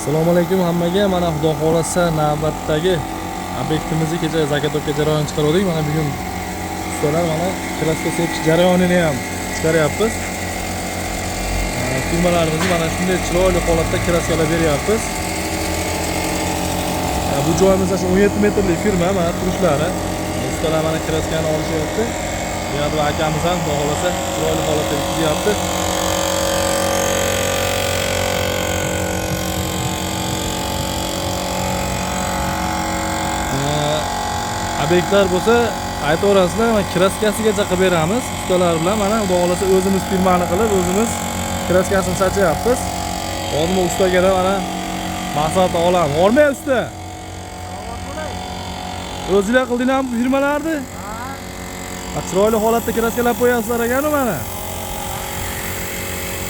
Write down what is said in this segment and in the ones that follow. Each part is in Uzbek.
Assalomu alaykum hammaga. Mana xudo xolasa navbatdagi obyektimizni kecha заготовка jarayonini chiqardik. Mana bugun ustalar mana краска sepish jarayonini ham chiqaryapmiz. Firmalarimizni mana shunday chiroyli holatda краска lab beryapmiz. Bu joyimiz shu 17 metrli firma, mana turishlari. Ustalar mana краска ni olishyapti. Bu yerda akamiz ham xudo xolasa chiroyli holatda bitkazyapti. Obyektlar bo'lsa aytaverasizlar, mana краска sigacha qilib beramiz ustalar bilan. Mana xudo xolasa o'zimiz firmani qilib, o'zimiz краска sini sachyapmiz. Hozir bu ustaga mana maslahat olamiz. Olmay usta. O'zinglar qildinglarmi bu firmalarni? Ha, chiroyli holatda краска lab qo'yasizlar ekanu mana.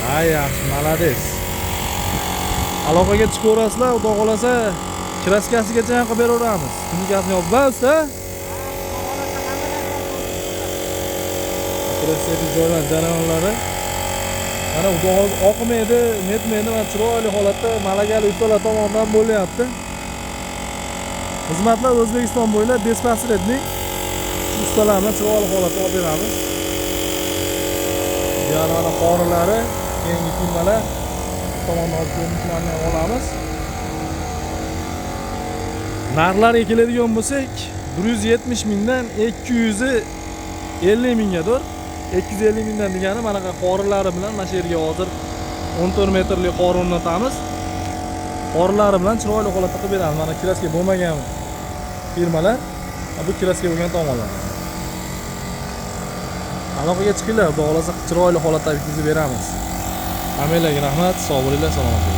Ha, yaxshi, молодец. Aloqaga chiqaverasizlar, xudo xolasa краска sigacha ham qilib beraveramiz. Tunikasini yopib, usta. Kraska joylar jarayonlari. Mana xudo xohlasa oqmaydi, netmaydi, mana chiroyli holatda malakali ustalar tomonidan bo'lyapti. Xizmatlar O'zbekiston bo'ylab беспосредник. Shu ustalar bilan chiroyli holatda olib beramiz. Yana mana qorilari, keyingi firmalar tomonidan olib ko'rinishlarni ham olamiz. Narxlarga keladigan bo'lsak, 170 mingdan 250 minggadir. 250 mingdan degani manaqa qorilari bilan mana shu yerga hozir 14 metrli qor o'rnatamiz. Qorilari bilan chiroyli holatda qilib beramiz. Mana краска bo'lmagan firmalar, bu краска bo'lgan tomonlar. Aloqaga chiqinglar, xudo xolasa chiroyli holatda bitkazib beramiz. Hammanglarga rahmat, sog' bo'linglar, salomat bo'linglar.